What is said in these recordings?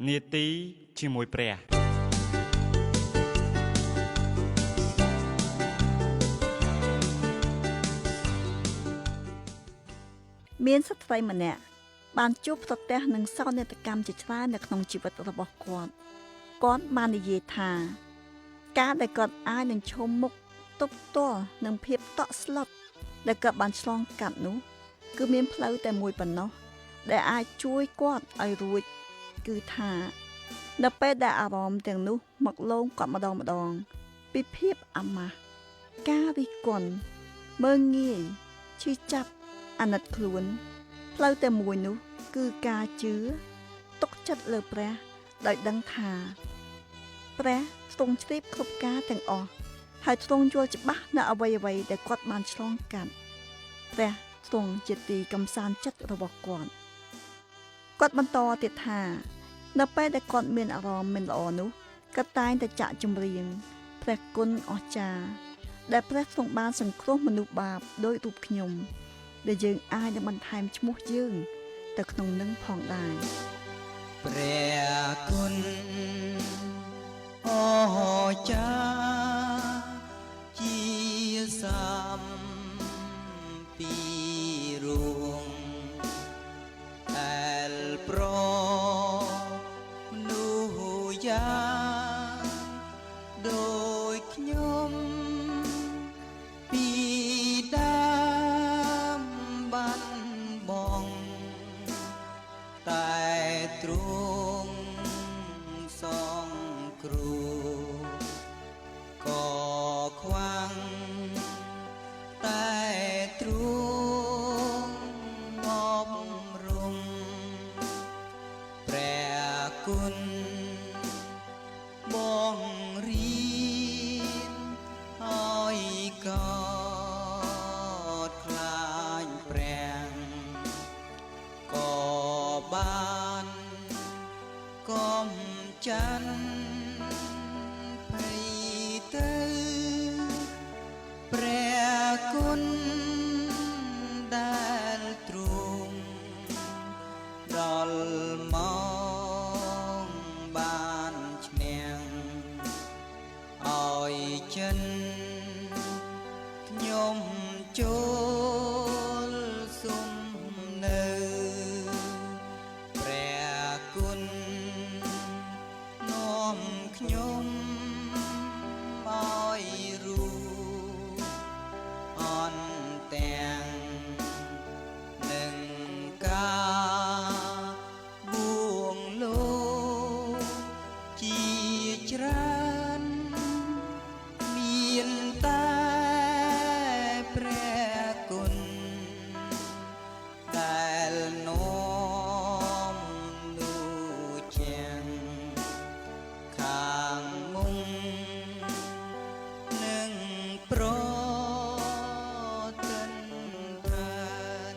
នាទីជាមួយព្រះ មានស្ត្រីម្នាក់បានជួបប្រទះនឹងសោកនាដកម្មជាច្រើននៅក្នុងជីវិតរបស់គាត់គាត់បាននិយាយថា ការដែលគាត់អាចនឹងឈរមុខទប់ទល់នឹងភាពតក់ស្លុតដែលគាត់បានឆ្លងកាត់នោះគឺមានផ្លូវតែមួយប៉ុណ្ណោះដែលអាចជួយគាត់ឲ្យរួចគឺថានៅពេលដែលអារម្មណ៍ទាំងនោះមកលងគាត់ម្ដងម្ដង ពីភាពអាម៉ាស់ការរិះគន់មើលងាយឈឺចាប់អាណិតខ្លួន ផ្លូវតែមួយនោះគឺការជឿទុកចិត្តលើព្រះដោយដឹងថាព្រះទ្រង់ជ្រាបគ្រប់ការទាំងអស់ហើយទ្រង់យល់ច្បាស់នៅអ្វីអ្វីដែលគាត់បានឆ្លងកាត់ព្រះទ្រង់ជាទីកំសាន្តចិត្តរបស់គាត់គាត់បន្តទៀតថានៅពេលដែលគាត់មានអារម្មណ៍មិនល្អនោះគាត់តែងតែចាក់ចម្រៀងព្រះគុណអស្ចារ្យដែលព្រះទ្រង់បានសង្គ្រោះមនុស្សបាបដោយរូបខ្ញុំដែលយើងអាចនឹងបន្ថែមឈ្មោះយើងទៅក្នុងនឹងផងដែរ ព្រះគុណអស្ចារ្យជាសំពីរួងដែលប្រមនុស្សយ៉ាងដោយខ្ញុំពីដើមបានបង តែទ្រង់សងគ្រូក៏ខ្វាំងតែទ្រង់អប់រំព្រះគុណបងរៀនឲ្យកតខ្លាចព្រះ ក៏បានកំចាន់ភ័យទៅព្រះគុណដែលទ្រង់ដល់មកបានឈ្នះឲ្យចិនខ្ញុំចូលសុំនៅ ព្រះគុណនាំខ្ញុំឲ្យរួអន់ទាំងនឹងការបួងលោកជាច្រើនមានតែព្រះគុណ ដែលនាំនោះជាងខាងមុងនឹងប្រតិនឋាន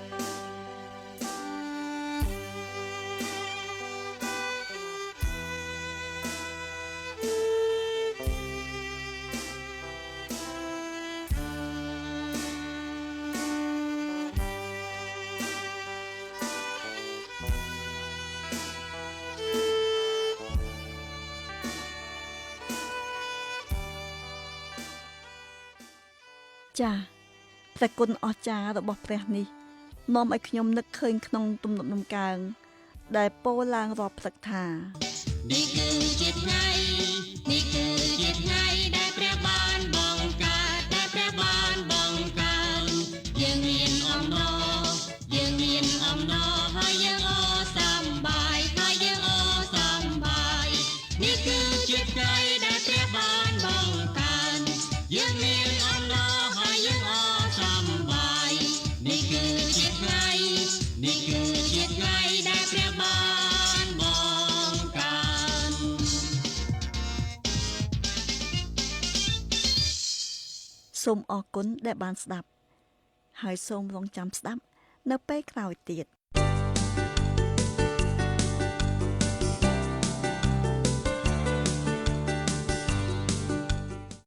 ចា៎ព្រះគុណអស្ចារ្យរបស់ព្រះនេះនាំឲ្យខ្ញុំនឹកឃើញក្នុងទំនុកដំកើងដែលពោលឡើងរាល់ព្រឹកថា នេះគឺជាថ្ងៃនេះគឺជាថ្ងៃដែលព្រះបានបង្កើតដែលព្រះបានបង្កើតយើងមានអំណរយើងមានអំណរហើយយើងអសំបាយហើយយើងអសំបាយនេះគឺជាថ្ងៃដែលព្រះបានបង្កើតយើងមានអំណរហើយយើងអសំបាយនេះគឺជាថ្ងៃនេះគឺជាថ្ងៃដែលព្រះបានបង្កើត សូមអរគុណដែលបានស្ដាប់ ហើយសូមរងចាំស្ដាប់ នៅពេលក្រោយទៀត